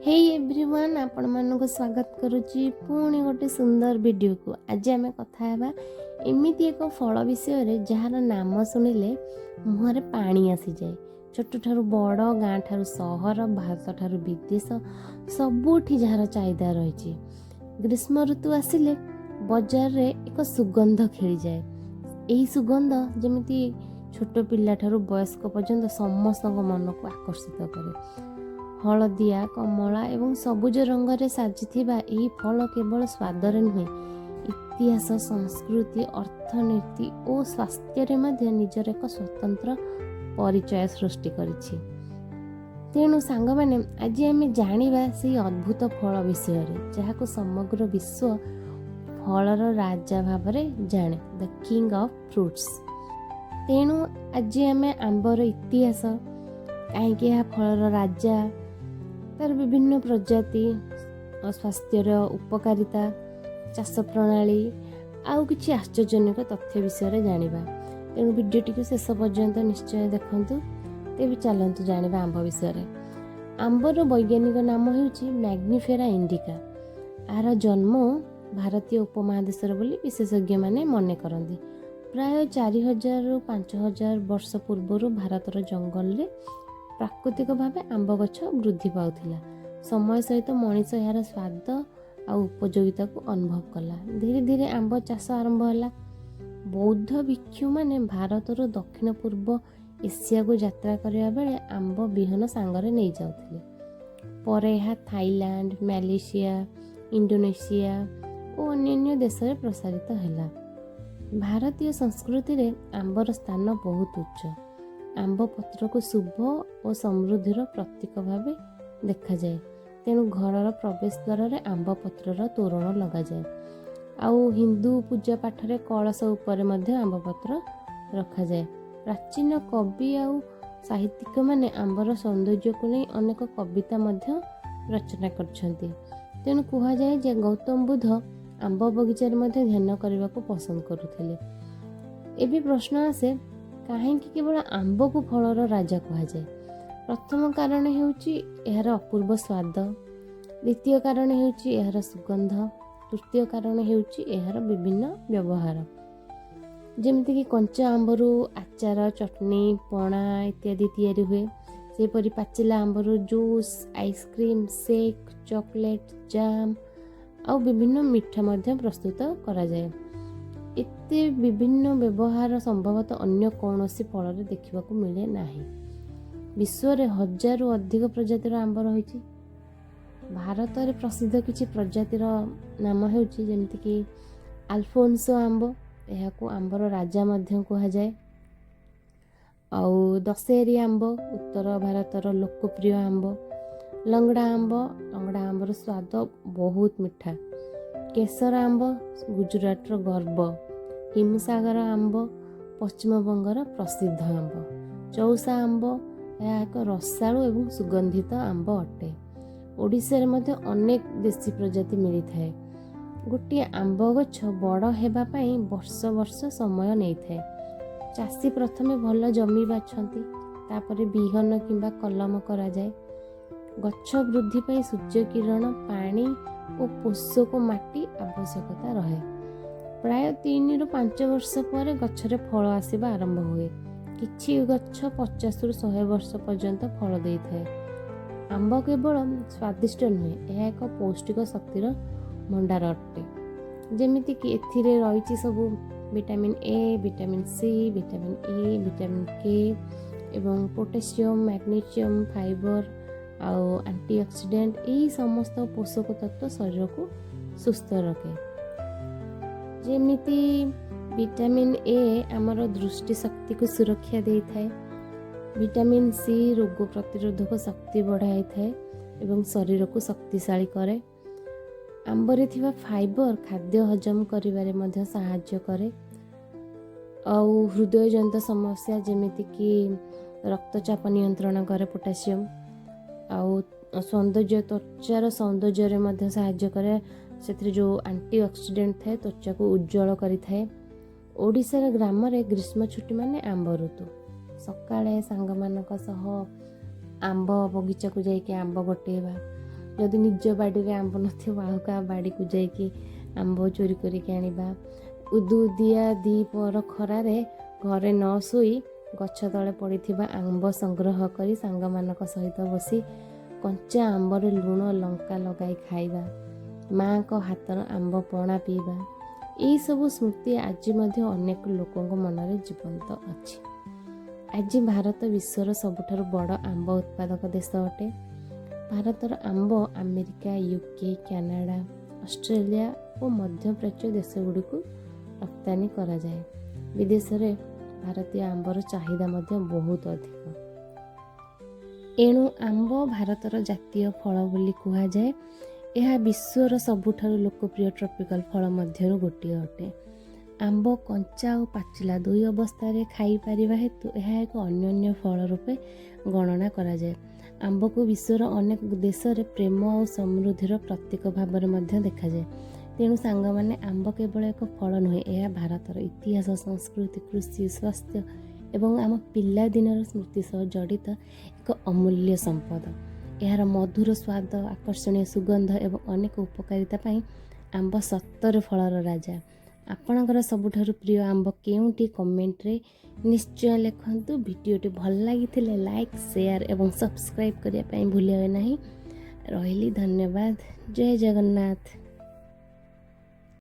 ହେଇ ଏଭ୍ରିୱାନ୍, ଆପଣମାନଙ୍କୁ ସ୍ୱାଗତ କରୁଛି ପୁଣି ଗୋଟେ ସୁନ୍ଦର ଭିଡ଼ିଓକୁ। ଆଜି ଆମେ କଥା ହେବା ଏମିତି ଏକ ଫଳ ବିଷୟରେ, ଯାହାର ନାମ ଶୁଣିଲେ ମୁହଁରେ ପାଣି ଆସିଯାଏ। ଛୋଟଠାରୁ ବଡ଼, ଗାଁ ଠାରୁ ସହର, ଭାରତ ଠାରୁ ବିଦେଶ, ସବୁଠି ଯାହାର ଚାହିଦା ରହିଛି। ଗ୍ରୀଷ୍ମ ଋତୁ ଆସିଲେ ବଜାରରେ ଏକ ସୁଗନ୍ଧ ଖେଳିଯାଏ। ଏହି ସୁଗନ୍ଧ ଯେମିତି ଛୋଟ ପିଲାଠାରୁ ବୟସ୍କ ପର୍ଯ୍ୟନ୍ତ ସମସ୍ତଙ୍କ ମନକୁ ଆକର୍ଷିତ କରେ। ହଳଦିଆ, କମଳା ଏବଂ ସବୁଜ ରଙ୍ଗରେ ସାଜିଥିବା ଏହି ଫଳ କେବଳ ସ୍ୱାଦରେ ନୁହେଁ, ଇତିହାସ, ସଂସ୍କୃତି, ଅର୍ଥନୀତି ଓ ସ୍ୱାସ୍ଥ୍ୟରେ ମଧ୍ୟ ନିଜର ଏକ ସ୍ୱତନ୍ତ୍ର ପରିଚୟ ସୃଷ୍ଟି କରିଛି। ତେଣୁ ସାଙ୍ଗମାନେ, ଆଜି ଆମେ ଜାଣିବା ସେଇ ଅଦ୍ଭୁତ ଫଳ ବିଷୟରେ, ଯାହାକୁ ସମଗ୍ର ବିଶ୍ୱ ଫଳର ରାଜା ଭାବରେ ଜାଣେ, ଦ କିଙ୍ଗ ଅଫ୍ ଫ୍ରୁଟ୍ସ। ତେଣୁ ଆଜି ଆମେ ଆମ୍ବର ଇତିହାସ, କାହିଁକି ଏହା ଫଳର ରାଜା, ତାର ବିଭିନ୍ନ ପ୍ରଜାତି, ସ୍ୱାସ୍ଥ୍ୟର ଉପକାରିତା, ଚାଷ ପ୍ରଣାଳୀ ଆଉ କିଛି ଆଶ୍ଚର୍ଯ୍ୟଜନକ ତଥ୍ୟ ବିଷୟରେ ଜାଣିବା। ତେଣୁ ଭିଡ଼ିଓଟିକୁ ଶେଷ ପର୍ଯ୍ୟନ୍ତ ନିଶ୍ଚୟ ଦେଖନ୍ତୁ। ତେବେ ଚାଲନ୍ତୁ ଜାଣିବା ଆମ୍ବ ବିଷୟରେ। ଆମ୍ବର ବୈଜ୍ଞାନିକ ନାମ ହେଉଛି ମ୍ୟାଗ୍ନିଫେରା ଇଣ୍ଡିକା। ଏହାର ଜନ୍ମ ଭାରତୀୟ ଉପମହାଦେଶରେ ବୋଲି ବିଶେଷଜ୍ଞମାନେ ମନେ କରନ୍ତି। ପ୍ରାୟ 4000ରୁ 5000 ବର୍ଷ ପୂର୍ବରୁ ଭାରତର ଜଙ୍ଗଲରେ ପ୍ରାକୃତିକ ଭାବେ ଆମ୍ବ ଗଛ ବୃଦ୍ଧି ପାଉଥିଲା। ସମୟ ସହିତ ମଣିଷ ଏହାର ସ୍ୱାଦ ଆଉ ଉପଯୋଗିତାକୁ ଅନୁଭବ କଲା। ଧୀରେ ଧୀରେ ଆମ୍ବ ଚାଷ ଆରମ୍ଭ ହେଲା। ବୌଦ୍ଧ ଭିକ୍ଷୁମାନେ ଭାରତରୁ ଦକ୍ଷିଣ ପୂର୍ବ ଏସିଆକୁ ଯାତ୍ରା କରିବା ବେଳେ ଆମ୍ବ ବିହନ ସାଙ୍ଗରେ ନେଇଯାଉଥିଲେ। ପରେ ଏହା ଥାଇଲାଣ୍ଡ, ମାଲେସିଆ, ଇଣ୍ଡୋନେସିଆ ଓ ଅନ୍ୟାନ୍ୟ ଦେଶରେ ପ୍ରସାରିତ ହେଲା। ଭାରତୀୟ ସଂସ୍କୃତିରେ ଆମ୍ବର ସ୍ଥାନ ବହୁତ ଉଚ୍ଚ। ଆମ୍ବ ପତ୍ରକୁ ଶୁଭ ଓ ସମୃଦ୍ଧିର ପ୍ରତୀକ ଭାବେ ଦେଖାଯାଏ। ତେଣୁ ଘରର ପ୍ରବେଶ ଦ୍ୱାରରେ ଆମ୍ବ ପତ୍ରର ତୋରଣ ଲଗାଯାଏ ଆଉ ହିନ୍ଦୁ ପୂଜା ପାଠରେ କଳସ ଉପରେ ମଧ୍ୟ ଆମ୍ବ ପତ୍ର ରଖାଯାଏ। ପ୍ରାଚୀନ କବି ଆଉ ସାହିତ୍ୟିକମାନେ ଆମ୍ବର ସୌନ୍ଦର୍ଯ୍ୟକୁ ନେଇ ଅନେକ କବିତା ମଧ୍ୟ ରଚନା କରିଛନ୍ତି। ତେଣୁ କୁହାଯାଏ ଯେ ଗୌତମ ବୁଦ୍ଧ ଆମ୍ବ ବଗିଚାରେ ମଧ୍ୟ ଧ୍ୟାନ କରିବାକୁ ପସନ୍ଦ କରୁଥିଲେ। ଏବେ ପ୍ରଶ୍ନ ଆସେ, କାହିଁକି କେବଳ ଆମ୍ବକୁ ଫଳର ରାଜା କୁହାଯାଏ? ପ୍ରଥମ କାରଣ ହେଉଛି ଏହାର ଅପୂର୍ବ ସ୍ୱାଦ। ଦ୍ୱିତୀୟ କାରଣ ହେଉଛି ଏହାର ସୁଗନ୍ଧ। ତୃତୀୟ କାରଣ ହେଉଛି ଏହାର ବିଭିନ୍ନ ବ୍ୟବହାର, ଯେମିତିକି କଞ୍ଚା ଆମ୍ବରୁ ଆଚାର, ଚଟଣି, ପଣା ଇତ୍ୟାଦି ତିଆରି ହୁଏ। ସେହିପରି ପାଚିଲା ଆମ୍ବରୁ juice, ice cream, shake, chocolate, jam ଆଉ ବିଭିନ୍ନ ମିଠା ମଧ୍ୟ ପ୍ରସ୍ତୁତ କରାଯାଏ। ଏତେ ବିଭିନ୍ନ ବ୍ୟବହାର ସମ୍ଭବତଃ ଅନ୍ୟ କୌଣସି ଫଳରେ ଦେଖିବାକୁ ମିଳେ ନାହିଁ। ବିଶ୍ୱରେ ହଜାରରୁ ଅଧିକ ପ୍ରଜାତିର ଆମ୍ବ ରହିଛି। ଭାରତରେ ପ୍ରସିଦ୍ଧ କିଛି ପ୍ରଜାତିର ନାମ ହେଉଛି ଯେମିତିକି ଆଲଫୋନ୍ସୋ ଆମ୍ବ, ଏହାକୁ ଆମ୍ବର ରାଜା ମଧ୍ୟ କୁହାଯାଏ। ଆଉ ଦଶହେରୀ ଆମ୍ବ, ଉତ୍ତର ଭାରତର ଲୋକପ୍ରିୟ ଆମ୍ବ। ଲଙ୍ଗଡ଼ା ଆମ୍ବ, ଲଙ୍ଗଡ଼ା ଆମ୍ବର ସ୍ୱାଦ ବହୁତ ମିଠା। କେଶର ଆମ୍ବ, ଗୁଜୁରାଟର ଗର୍ବ। ହିମସାଗର ଆମ୍ବ, ପଶ୍ଚିମବଙ୍ଗର ପ୍ରସିଦ୍ଧ ଆମ୍ବ। ଚୌସା ଆମ୍ବ, ଏହା ଏକ ରସାଳୁ ଏବଂ ସୁଗନ୍ଧିତ ଆମ୍ବ ଅଟେ। ଓଡ଼ିଶାରେ ମଧ୍ୟ ଅନେକ ଦେଶୀ ପ୍ରଜାତି ମିଳିଥାଏ। ଗୋଟିଏ ଆମ୍ବ ଗଛ ବଡ଼ ହେବା ପାଇଁ ବର୍ଷ ବର୍ଷ ସମୟ ନେଇଥାଏ। ଚାଷୀ ପ୍ରଥମେ ଭଲ ଜମି ବାଛନ୍ତି, ତାପରେ ବିହନ କିମ୍ବା କଲମ କରାଯାଏ। ଗଛ ବୃଦ୍ଧି ପାଇଁ ସୂର୍ଯ୍ୟ କିରଣ, ପାଣି ଓ ପୋଷକ ମାଟି ଆବଶ୍ୟକତା ରହେ। ପ୍ରାୟ 3ରୁ 5 ବର୍ଷ ପରେ ଗଛରେ ଫଳ ଆସିବା ଆରମ୍ଭ ହୁଏ। କିଛି ଗଛ 50ରୁ 100 ବର୍ଷ ପର୍ଯ୍ୟନ୍ତ ଫଳ ଦେଇଥାଏ। ଆମ୍ବ କେବଳ ସ୍ୱାଦିଷ୍ଟ ନୁହେଁ, ଏହା ଏକ ପୌଷ୍ଟିକ ଶକ୍ତିର ଭଣ୍ଡାର ଅଟେ। ଯେମିତିକି ଏଥିରେ ରହିଛି ସବୁ vitamin A, vitamin C, vitamin E, vitamin K ଏବଂ ପୋଟାସିୟମ୍, ମ୍ୟାଗ୍ନେସିୟମ୍, ଫାଇବର ଆଉ ଆଣ୍ଟିଅକ୍ସିଡେଣ୍ଟ। ଏହି ସମସ୍ତ ପୋଷକ ତତ୍ତ୍ୱ ଶରୀରକୁ ସୁସ୍ଥ ରଖେ। ଯେମିତି ଭିଟାମିନ୍ ଏ ଆମର ଦୃଷ୍ଟି ଶକ୍ତିକୁ ସୁରକ୍ଷା ଦେଇଥାଏ। ଭିଟାମିନ୍ ସି ରୋଗ ପ୍ରତିରୋଧକ ଶକ୍ତି ବଢ଼ାଇଥାଏ ଏବଂ ଶରୀରକୁ ଶକ୍ତିଶାଳୀ କରେ। ଆମ୍ବରେ ଥିବା ଫାଇବର ଖାଦ୍ୟ ହଜମ କରିବାରେ ମଧ୍ୟ ସାହାଯ୍ୟ କରେ ଆଉ ହୃଦୟଜନିତ ସମସ୍ୟା, ଯେମିତିକି ରକ୍ତଚାପ ନିୟନ୍ତ୍ରଣ କରେ ପୋଟାସିୟମ୍। ଆଉ ସୌନ୍ଦର୍ଯ୍ୟ, ତ୍ୱଚାର ସୌନ୍ଦର୍ଯ୍ୟରେ ମଧ୍ୟ ସାହାଯ୍ୟ କରେ। ସେଥିରେ ଯେଉଁ ଆଣ୍ଟି ଅକ୍ସିଡେଣ୍ଟ ଥାଏ, ତ୍ୱଚାକୁ ଉଜ୍ଜଳ କରିଥାଏ। ଓଡ଼ିଶାର ଗ୍ରାମରେ ଗ୍ରୀଷ୍ମ ଛୁଟି ମାନେ ଆମ୍ବ ଋତୁ। ସକାଳେ ସାଙ୍ଗମାନଙ୍କ ସହ ଆମ୍ବ ବଗିଚାକୁ ଯାଇକି ଆମ୍ବ ଗୋଟେଇବା। ଯଦି ନିଜ ବାଡ଼ିରେ ଆମ୍ବ ନଥିବ, ଆଉ କାହା ବାଡ଼ିକୁ ଯାଇକି ଆମ୍ବ ଚୋରି କରିକି ଆଣିବା। ଉଦୁଉଦିଆ ଦ୍ୱିପହର ଖରାରେ ଘରେ ନ ଶୋଇ ଗଛ ତଳେ ପଡ଼ିଥିବା ଆମ୍ବ ସଂଗ୍ରହ କରି ସାଙ୍ଗମାନଙ୍କ ସହିତ ବସି କଞ୍ଚା ଆମ୍ବରେ ଲୁଣ ଲଙ୍କା ଲଗାଇ ଖାଇବା, ମାଆଙ୍କ ହାତର ଆମ୍ବ ପଣା ପିଇବା, ଏହିସବୁ ସ୍ମୃତି ଆଜି ମଧ୍ୟ ଅନେକ ଲୋକଙ୍କ ମନରେ ଜୀବନ୍ତ ଅଛି। ଆଜି ଭାରତ ବିଶ୍ୱର ସବୁଠାରୁ ବଡ଼ ଆମ୍ବ ଉତ୍ପାଦକ ଦେଶ ଅଟେ। ଭାରତର ଆମ୍ବ ଆମେରିକା, ୟୁକେ, କାନାଡ଼ା, ଅଷ୍ଟ୍ରେଲିଆ ଓ ମଧ୍ୟପ୍ରାଚ୍ୟ ଦେଶଗୁଡ଼ିକୁ ରପ୍ତାନି କରାଯାଏ। ବିଦେଶରେ ଭାରତୀୟ ଆମ୍ବର ଚାହିଦା ମଧ୍ୟ ବହୁତ ଅଧିକ। ଏଣୁ ଆମ୍ବ ଭାରତର ଜାତୀୟ ଫଳ ବୋଲି କୁହାଯାଏ। ଏହା ବିଶ୍ୱର ସବୁଠାରୁ ଲୋକପ୍ରିୟ ଟ୍ରପିକାଲ ଫଳ ମଧ୍ୟରୁ ଗୋଟିଏ ଅଟେ। ଆମ୍ବ କଞ୍ଚା ଓ ପାଚିଲା ଦୁଇ ଅବସ୍ଥାରେ ଖାଇପାରିବା ହେତୁ ଏହା ଏକ ଅନନ୍ୟ ଫଳ ରୂପେ ଗଣନା କରାଯାଏ। ଆମ୍ବକୁ ବିଶ୍ୱର ଅନେକ ଦେଶରେ ପ୍ରେମ ଆଉ ସମୃଦ୍ଧିର ପ୍ରତୀକ ଭାବରେ ମଧ୍ୟ ଦେଖାଯାଏ। ତେଣୁ ସାଙ୍ଗମାନେ, ଆମ୍ବ କେବଳ ଏକ ଫଳ ନୁହେଁ, ଏହା ଭାରତର ଇତିହାସ, ସଂସ୍କୃତି, କୃଷି, ସ୍ୱାସ୍ଥ୍ୟ ଏବଂ ଆମ ପିଲାଦିନର ସ୍ମୃତି ସହ ଜଡ଼ିତ ଏକ ଅମୂଲ୍ୟ ସମ୍ପଦ। ଏହାର ମଧୁର ସ୍ୱାଦ, ଆକର୍ଷଣୀୟ ସୁଗନ୍ଧ ଏବଂ ଅନେକ ଉପକାରିତା ପାଇଁ ଆମ୍ବ ସତରେ ଫଳର ରାଜା। ଆପଣଙ୍କର ସବୁଠାରୁ ପ୍ରିୟ ଆମ୍ବ କେଉଁଟି, କମେଣ୍ଟରେ ନିଶ୍ଚୟ ଲେଖନ୍ତୁ। ଭିଡ଼ିଓଟି ଭଲ ଲାଗିଥିଲେ ଲାଇକ୍, ସେୟାର ଏବଂ ସବସ୍କ୍ରାଇବ୍ କରିବା ପାଇଁ ଭୁଲିବେ ନାହିଁ। ରହିଲି, ଧନ୍ୟବାଦ। ଜୟ ଜଗନ୍ନାଥ।